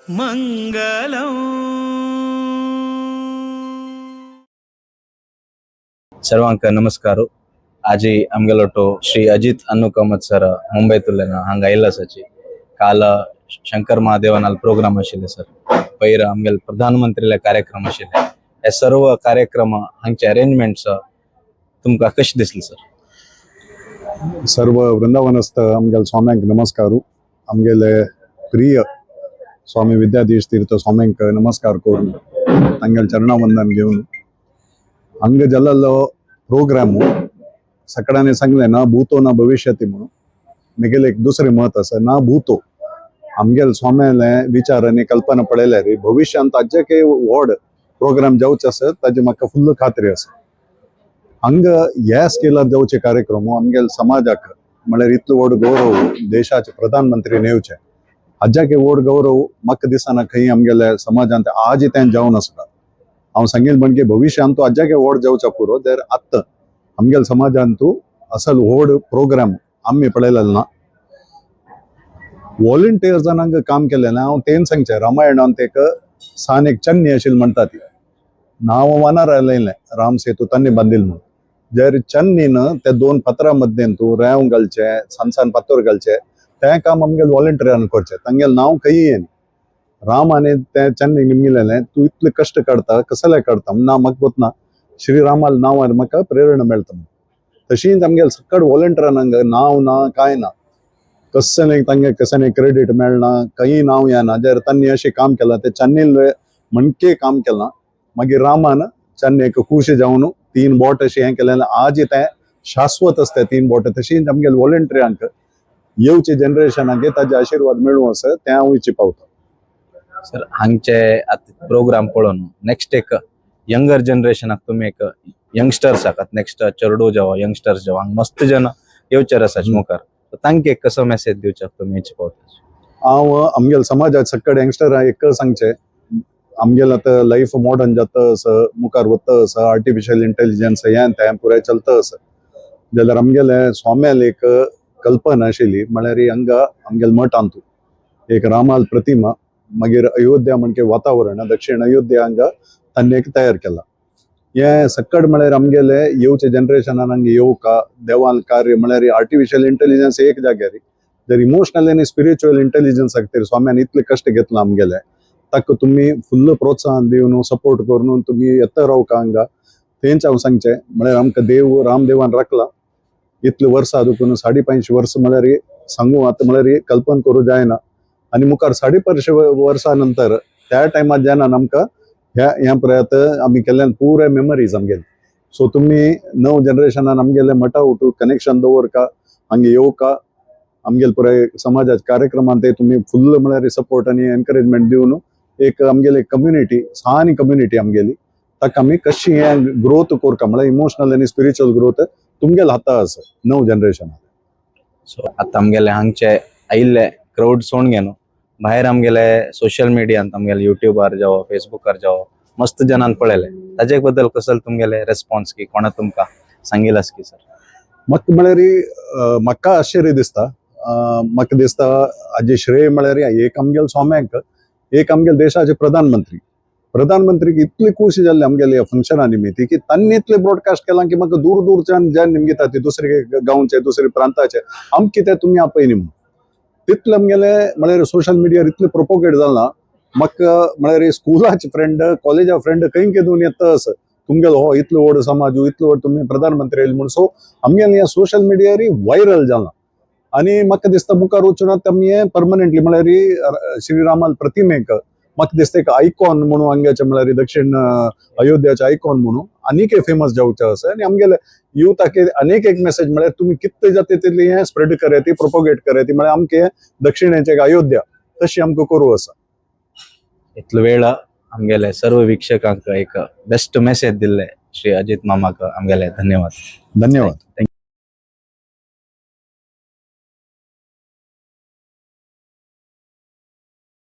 मंगलम. सर्वांक नमस्कार. आजी आमगेलो श्री अजित अन्नू कामत सर मुंबयतुल्लेन हांगा आयिल्लो आसाची. काल शंकर महादेवानाल प्रोग्राम आशिल्ले सर, पयर आमगेले प्रधानमंत्रीले कार्यक्रम आशिल्ले. हे सर्व कार्यक्रम, हांगचे अरेंजमेंट्स तुमकां कशें दिसले सर? सर्व वृंदावनस्थ आमगेले स्वाम्यांक नमस्कार. आमगेले प्रिय स्वामी विद्याधीश तीर्थ स्वाम्यांक नमस्कार करून, तांगेले चरणावंदन घेवन, हांगा जाल्लो प्रोग्राम सगळ्यांनी सांगलें, ना भूतो ना भविष्यती म्हणून. मिगेले एक दुसरें मत आसा, ना भूतो. आमगेले स्वाम्याले विचार आनी कल्पना पळयल्यार भविष्यांत ताजे व्हड प्रोग्राम जावचे आसा, ताजी म्हाका फुल्ल खात्री आसा. हांगा ह्या स्केलार जावचे कार्यक्रम आमगेले समाजाक म्हळ्यार इतलो व्हड गौरव देशाचे प्रधानमंत्री नेवचे, हाज्याक व्हड गौरव म्हाका दिसना खंय आमगेल्या समाजांत आज तें जावन आसता. हांव सांगील म्हणजे भविष्यांत हाज्याक व्हड जावच्या पुरो तर आत्तां आमगेल्या समाजांत असल व्हड प्रोग्राम आमी पळयलेलो ना. वॉलंटियर्सान हांगा काम केलें ना. हांव तें सांगचें, रामायणांत एक सान एक चन्नी आशिल्ली म्हणटा ती नांव वानार आयलें, राम सेतू तांणी बांदिल म्हणून. जर चन्नीन त्या दोन पत्रां मध्यें तूं रेंव घालचें, सान सान फातर घालचे, तें काम आमगेले वॉलंटियरान करचें. तांगेलें नांव खंय येना. राम आनी तें चन्नी निमगिलेलें, तूं इतले कश्ट काडटा, कसले काडटा ना म्हाका गोतना, श्रीरामाल नांवार म्हाका प्रेरणा मेळटा म्हणून. तशीच आमगेले सकड वॉलंटियरान हांगा नांव ना कांय ना, कसलें तांगे कसलें क्रेडीट मेळना, खंय नांव येना. जर तांणी अशें काम केलां, तें चन्नील म्हणके काम केलां. मागीर रामान चन्नेक खूश जावन तीन बोट अशें हें केलें, आज तें शाश्वत आसता तीन बोट. तशीच आमगेले वॉलंटियरांक येवचे जनरेशनाक ताजे आशिर्वाद मेळूं आसा, तें हांव इच्छी पावता. सर, हांगचे आतां प्रोग्राम पळोवन नेक्स्ट एक यंगर जनरेशनाक तुमी एक यंगस्टर्साक, आतां नेक्स्ट चेडू जावं यंगस्टर्स जावं, हांगा मस्त जन येवचेर आसा मुखार, तांकां एक कसो मेसेज दिवच्याक तुमी इच्छी पावता? हांव आमगेले समाजात सक्कड यंगस्टरां एक सांगचें, आमगेलें आतां लायफ मॉडर्न जाता आसा, मुखार वता आसा, आर्टिफिशियल इंटेलिजन्स हें तें पुराय चलता आसा. जाल्यार आमगेले स्वाम्याल एक कल्पना आशिल्ली, म्हळ्यार हांगा आमगेले मठांतू एक रामाल प्रतिमा, मागीर अयोध्या म्हणके वातावरण, दक्षिण अयोध्या हांगा तांणी एक तयार केला. हें सक्कड म्हळ्यार आमगेले येवचे जनरेशनान हांगा येवका देवान कार्य, म्हळ्यार आर्टिफिशियल इंटेलिजन्स एक जाग्यार, जर इमोशनल आनी स्पिरिच्युअल इंटेलिजन्स खातीर स्वाम्यान इतले कश्ट घेतला आमगेले, ताका तुमी फुल्ल प्रोत्साहन दिवन, सपोर्ट करून तुमी येता रावका हांगा. तेंच हांव सांगचें, म्हळ्यार आमकां देव रामदेवान राखला इतले वर्सां दुखून. 550 वर्सां म्हळ्यार सांगू आतां म्हळ्यार कल्पना करूं जायना. आनी मुखार 550 वर्सां नंतर त्या टायमार जेन्ना आमकां ह्या ह्या पळयात आमी केल्ल्यान पुराय मेमरीज आमगेले. सो तुमी नव जनरेशनान आमगेले मठा उठू कनेक्शन दवरका, हांगा येवका, आमगेले पुराय समाजाच्या कार्यक्रमान ते तुमी फुल्ल म्हळ्यार सपोर्ट आनी एनकरेजमेंट दिवन एक आमगेली कम्युनिटी, सान कम्युनिटी आमगेली, ताका आमी कशी हें ग्रोथ करका, म्हळ्यार इमोशनल आनी स्पिरिच्युअल ग्रोथ तुमगेले हाता आसा नव जनरेशन. सो आतां आमगेले हांगचे आयिल्ले क्रावड सोडून घेनो भायर आमगेले सोशल मिडियांत, आमगेले युट्यूबार जावं फेसबुकार जावं, मस्त जनान पळयले, ताजे बद्दल कसल तुमगेले रेस्पॉन्स की कोणा तुमकां सांगिल आस की सर? म्हाका म्हळ्यार म्हाका आश्चर्य दिसता. म्हाका दिसता हाजे श्रेय म्हळ्यार एक आमगेले स्वाम्यांक, एक आमगेले देशाचे प्रधानमंत्री. प्रधानमंत्रीक इतली खूश जाल्ले आमगेले ह्या फंक्शना निमित्ती की तांणी इतले ब्रॉडकास्ट केलां की म्हाका दूर दूरच्यान जे निमगिता ती दुसरे गांवचे, दुसरे प्रांताचे, आमकां कितें तुमी आपयनी म्हणून. तितले आमगेले म्हळ्यार सोशल मिडियार इतले प्रोपोगेट जाला. म्हाका म्हळ्यार स्कुलाचे फ्रेंड, कॉलेजा फ्रेंड खंय केदून येता आसा, तुमगेलो हो इतलो व्हड समाज, इतलो व्हड तुमी प्रधानमंत्री येयले म्हूण. सो आमगेले ह्या सोशल मिडियार व्हायरल जाला आनी म्हाका दिसता मुखार वचून आमी हें परमनंटली म्हळ्यार श्रीरामाल प्रतिमेक म्हाका दिसता एक आयकॉन म्हणून हांगाचे, म्हळ्यार दक्षिण अयोध्याचे आयकॉन म्हणून आनीक फेमस जावचें आसा. आनी आमगेले युथाक अनेक एक मेसेज, म्हळ्यार तुमी कितले जाता तितली हें स्प्रेड करात, प्रोपोगेट करात, म्हळ्यार आमचे दक्षिणेचे एक अयोध्या तशी आमकां करूं आसा. इतलो वेळ आमगेले सर्व वीक्षकांक एक बेस्ट मेसेज दिल्ले श्री अजित मामाक आमगेले धन्यवाद. धन्यवाद.